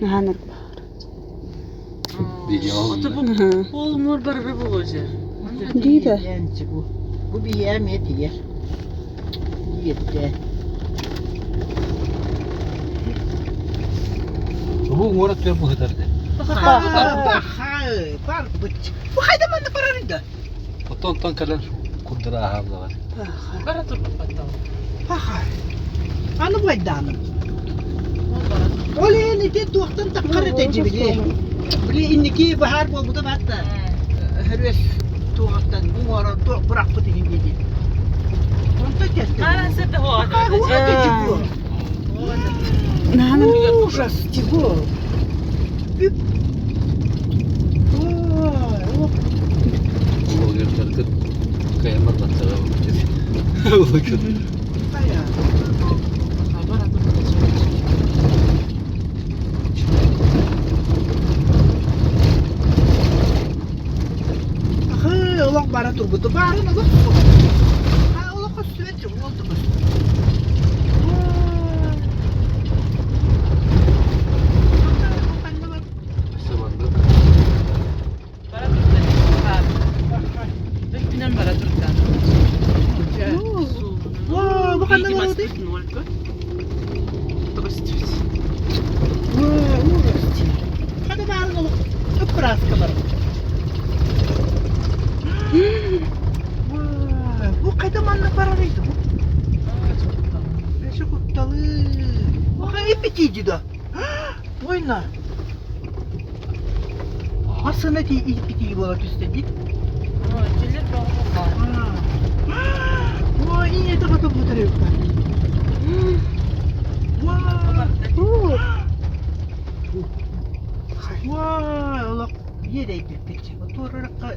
Наһаа нырбаар. Ото бу пол муор барара буолуо дьэ. Дида. Бу бу биһиэхэ эмиэ тиийэр. Диэттэ. Бу уҥуора түөр быһытар этэ. Бахай, барбыт. Бу хайда манна барар да? Оттон онтон кэлэн курдара аһааллаҕар. Бара турбаппаттал. Пахай. Аны байдааным. Ол иһин ити туохтан таххар этэ дьибили. Били инники баһаар буолбута баатта. Хөрүөс туоҕаттан бу уҥуора туох бырахпыт иһин диэди. Онто кэстэ. Ужас, тего. Үп. Ой, ох. Блогердаргыт кыайан барбаттара Блогер. Хайа. Ахы, олох бара турбуту. Баарын олох суох. А, олох көстүбэт дьон буолдубут. Сабанды. Бара турда. Үрдүнэн бара турда. Оо, бу ханна барабытый? Хата баарын олох ыппырааска бар. Бу хайда манна барарый бу? Өссө кутталы. Оха иппитиди да. Ойна. Массыына иппитии буола түстэ дии. Ой, ийэтэ хото бутарыппа. Уай, олох иэдэйбиппит. Туораракка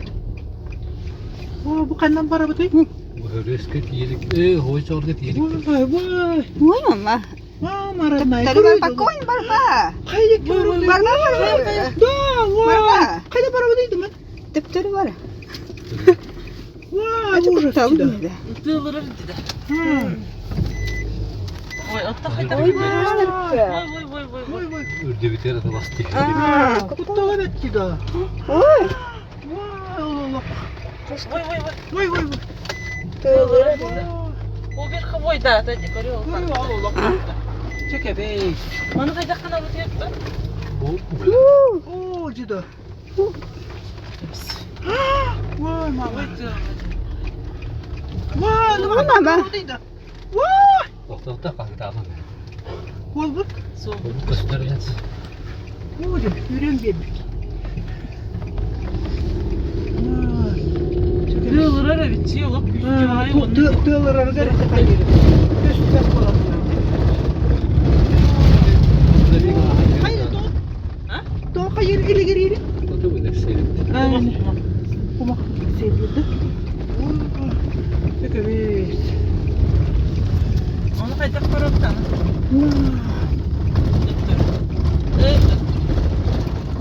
О, бу ханнан барабытый? Өрүскэ тиийилик, ээ, хойчорго тиийилик. Ой, ой. Ой, мама. Мама родная. Төптөрү барбакка барба. Хайда Барба барба. Да, Барба. Хайда барабытый дымын? Төптөрү бар. Вай, ужас. Тыылырыр деді. Ой, отта хайда. Ой, Ой, ой, ой, ой, Ой, ой. Үрдүбүтэр аталасты. Куттала бэтти да. Ой. Вай, олох. Ой, ой, ой. Ой, ой, ой. Тыылырыр. Ол bir хвой да, да, көрү Ой, олох. Чекебей. Маны хайда каналы тиепті? Бу О, жида. Ой, мама. Ой, Вай, ну Мама. Вай! Тоқтоқта қаңтамын. Болбут. Сол. Бу көстөрүнэн. Ой, үрен бербит. Тыылырыр эбит, олох Тыаларарыгар көстүбэт буолан. Хайа то? То хайыр илигирири? Оту билексери. Кумах севилди. Төкөбүс. Оны хайдах барабытаны?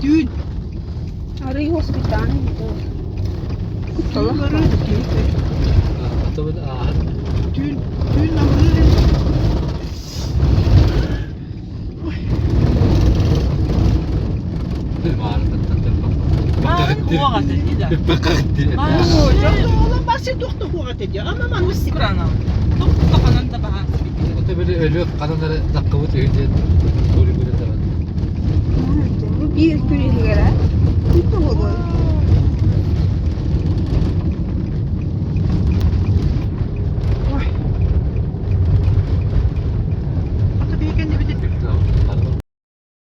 Түүн. Арый госпитальный. Куттала. Ата бил ааһан Түүн. Түүн намырыр. Ото били өлүөк ханан эрэ таккыбыт үһү диэн туруйбут этэ. Бу биир күн иһигэр, а? Күн тоҕо?